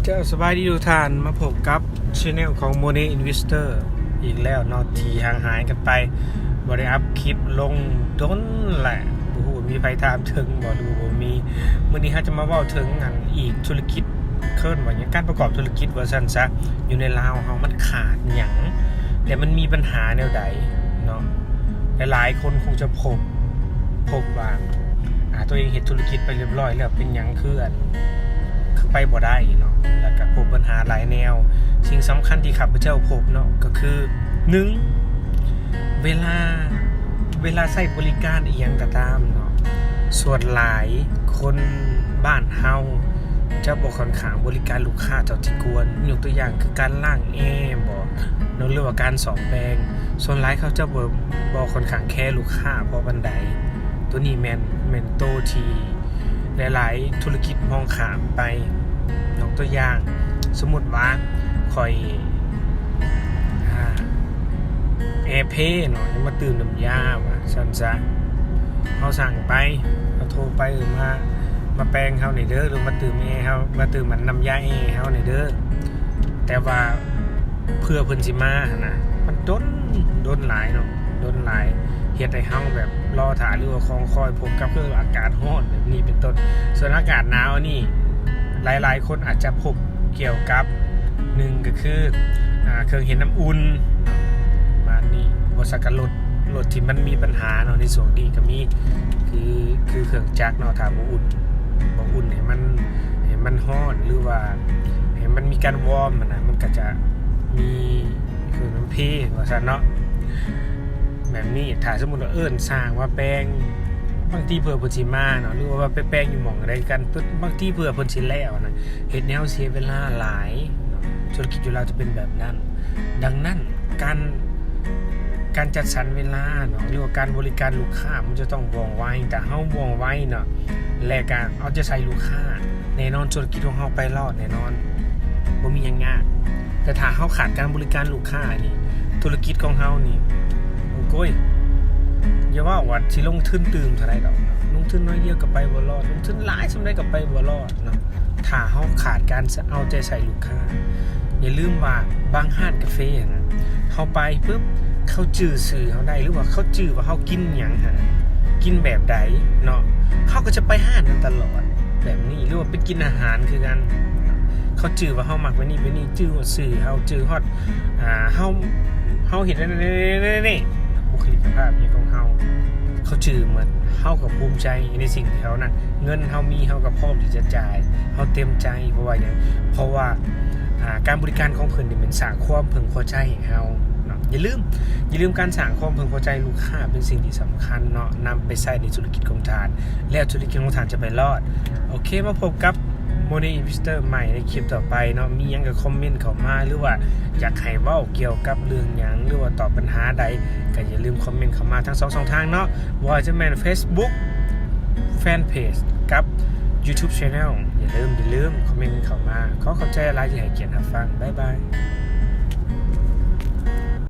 ເຈົ້າ ສະບາຍດີທຸກທ່ານ ມາພົບກັບ channel ຂອງ Money Investor ອີກແລ້ວເນາະ ທີ່ຫ່າງຫາຍກັນໄປ ບໍ່ໄດ້ອັບຄລິບລົງດົນແຫຼະ ບໍ່ຮູ້ວ່າມີໃຜຖາມເຖິງບໍ່ ຫຼືບໍ່ມີ. ມື້ນີ້ເຮົາຈະມາເວົ້າເຖິງອັນ ອີກທຸລະກິດ ເອີ້ນວ່າຫຍັງ ການປະກອບທຸລະກິດວ່າຊັ້ນຊະ ຢູ່ໃນລາວເຮົາມັນຂາດຫຍັງ ແລະມັນມີບັນຫາແນວໃດເນາະ. ຫຼາຍໆຄົນຄົງຈະພົບ ພົບວ່າ ອາ ຕົວເອງເຮັດທຸລະກິດໄປຮຽບຮ້ອຍແລ້ວ ເປັນຫຍັງຄືອັນ ຄືໄປບໍ່ໄດ້ເນາະ ແລ້ວກະພົບບັນຫາຫຼາຍແນວ. ສິ່ງສຳຄັນທີ່ຂ້າພະເຈົ້າພົບເນາະ ກໍຄື ໜຶ່ງ ເວລາ ເວລາໃຊ້ບໍລິການອີ່ຫຍັງກໍຕາມເນາະ ສ່ວນຫຼາຍຄົນບ້ານເຮົາຈະບໍ່ຄ່ອນຂ້າງບໍລິການລູກຄ້າເທົ່າທີ່ຄວນ. ຍົກຕົວຢ່າງຄືການລ້າງແອບໍເນາະ ຫຼືວ່າການສ້ອມແປງ ສ່ວນຫຼາຍເຂົາເຈົ້າບໍ່ ບໍ່ຄ່ອນຂ້າງແຄລູກຄ້າພໍປານໃດ. ໂຕນີ້ແມ່ນ ແມ່ນໂຕທີ່ຫຼາຍໆທຸລະກິດມອງຂ້າມໄປ. ຍົກຕົວຢ່າງ ສົມມຸດວ່າຂ້ອຍ ອາ ແອເພເນາະ ມາຕື່ມນ້ຳຢາວ່າຊັ້ນຊະ ເຮົາສັ່ງໄປ ເຮົາໂທໄປ ເອີ ມາ ມາແປງເຮົາແດ່ເດີ ຫຼືມາຕື່ມແອເຮົາ ມາຕື່ມອັນນ້ຳຢາແອເຮົາແດ່ເດີ ແຕ່ວ່າ ເພື່ອເພິ່ນຊິມາຫັ້ນນະ ມັນດົນ ດົນຫຼາຍເນາະ ດົນຫຼາຍ ເຮັດໃຫ້ເຮົາແບບລໍຖ້າ ຫຼືວ່າຄອງຄອຍພົບກັບເຄື່ອງອາກາດຮ້ອນແບບນີ້ເປັນຕົ້ນ. ສ່ວນອາກາດໜາວນີ້ ຫຼາຍໆຄົນອາດຈະພົບກ່ຽວກັບ ໜຶ່ງກໍຄື ອາ ເຄື່ອງເຮັດນ້ຳອຸ່ນປະມານນີ້ ບໍ່ຊັກກະລົດ ລົດທີ່ມັນມີບັນຫາເນາະ ໃນຊ່ວງນີ້ກໍມີ ຄື ຄືເຄື່ອງຈັກເນາະ ຖ້າບໍ່ອຸ່ນ ບໍ່ອຸ່ນໃຫ້ມັນ ໃຫ້ມັນຮ້ອນ ຫຼືວ່າໃຫ້ມັນມີການວອມຫັ້ນນະ ມັນກໍຈະມີ ຄືນ້ຳເພວ່າຊັ້ນເນາະ. ແບບນີ້ ຖ້າສົມມຸດວ່າເອີ້ນຊ່າງມາແປງ ບາງທີເພື່ອເພິ່ນຊິມາເນາະ ຫຼືວ່າໄປແປງຢູ່ໝ່ອງໃດກັນ ບາງທີເພື່ອເພິ່ນຊິແລ້ວນະ ເຮັດໃຫ້ເຮົາເສຍເວລາຫຼາຍເນາະ. ທຸລະກິດຢູ່ລາວຈະເປັນແບບນັ້ນ. ດັ່ງນັ້ນ ການ ການຈັດສັນເວລາເນາະ ຫຼືວ່າການບໍລິການລູກຄ້າ ມັນຈະຕ້ອງວ່ອງໄວ. ຖ້າເຮົາວ່ອງໄວເນາະ ແລະກະເອົາໃຈໃສ່ລູກຄ້າ ແນ່ນອນທຸລະກິດຂອງເຮົາໄປລອດແນ່ນອນ ບໍ່ມີຫຍັງຍາກ. ແຕ່ຖ້າເຮົາຂາດການບໍລິການລູກຄ້ານີ້ ທຸລະກິດຂອງເຮົານີ້ ໂອ້ໂກຍ ຢ່າເວົ້າວ່າຊິລົງທຶນຕື່ມເທົ່າໃດດອກ ລົງທຶນໜ້ອຍດຽວກໍໄປບໍ່ລອດ ລົງທຶນຫຼາຍສ່ຳໃດກໍໄປບໍ່ລອດເນາະ ຖ້າເຮົາຂາດການເອົາໃຈໃສ່ລູກຄ້າ. ຢ່າລືມວ່າບາງຮ້ານກາເຟຫັ້ນນະ ເຮົາໄປປຶບ ເຂົາຈື່ຊື່ເຮົາໄດ້ ຫຼືວ່າເຂົາຈື່ວ່າເຮົາກິນຫຍັງຫັ້ນນະ ກິນແບບໃດເນາະ ເຮົາກໍຈະໄປຮ້ານນັ້ນຕະຫຼອດແບບນີ້ ຫຼືວ່າໄປກິນອາຫານຄືກັນ ເຂົາຈື່ວ່າເຮົາມັກແບບນີ້ແບບນີ້ ຈື່ວ່າຊື່ເຮົາ ຈື່ຮອດ ອາ ເຮົາ ເຮົາເຮັດແນວນີ້ ບຸກຄະລິກກະພາບຫຍັງຂອງເຮົາ ເຂົາຈື່ໝົດ ເຮົາກໍພູມໃຈໃນສິ່ງທີ່ເຮົານັ້ນ ເງິນເຮົາມີ ເຮົາກໍພ້ອມທີ່ຈະຈ່າຍ ເຮົາເຕັມໃຈ. ເພາະວ່າຫຍັງ? ເພາະວ່າ ອາ ການບໍລິການຂອງເພິ່ນນີ້ແມ່ນສ້າງຄວາມເພິ່ງພໍໃຈໃຫ້ເຮົາເນາະ. ຢ່າລືມ ຢ່າລືມການສ້າງຄວາມເພິ່ງພໍໃຈລູກຄ້າເປັນສິ່ງທີ່ສຳຄັນເນາະ ນຳໄປໃຊ້ໃນທຸລະກິດຂອງທ່ານ ແລ້ວທຸລະກິດຂອງທ່ານຈະໄປລອດ. ໂອເຄ ມາພົບກັບ Money Investor ໃໝ່ໃນຄລິບຕໍ່ໄປເນາະ. ມີຫຍັງກໍຄອມເມັນເຂົ້າມາ ຫຼືວ່າຢາກໃຫ້ເວົ້າກ່ຽວກັບເລື່ອງຫຍັງ ຫຼືວ່າຕອບບັນຫາໃດ ກໍຢ່າລືມຄອມເມັນເຂົ້າມາທັງສອງຊ່ອງທາງເນາະ ບໍ່ວ່າຈະແມ່ນ Facebook Fanpage ກັບ YouTube Channel. ຢ່າລືມ ຢ່າລືມຄອມເມັນເຂົ້າມາ. ຂໍຂອບໃຈຫຼາຍທີ່ໃຫ້ກຽດຮັບຟັງ. ບາຍບາຍ.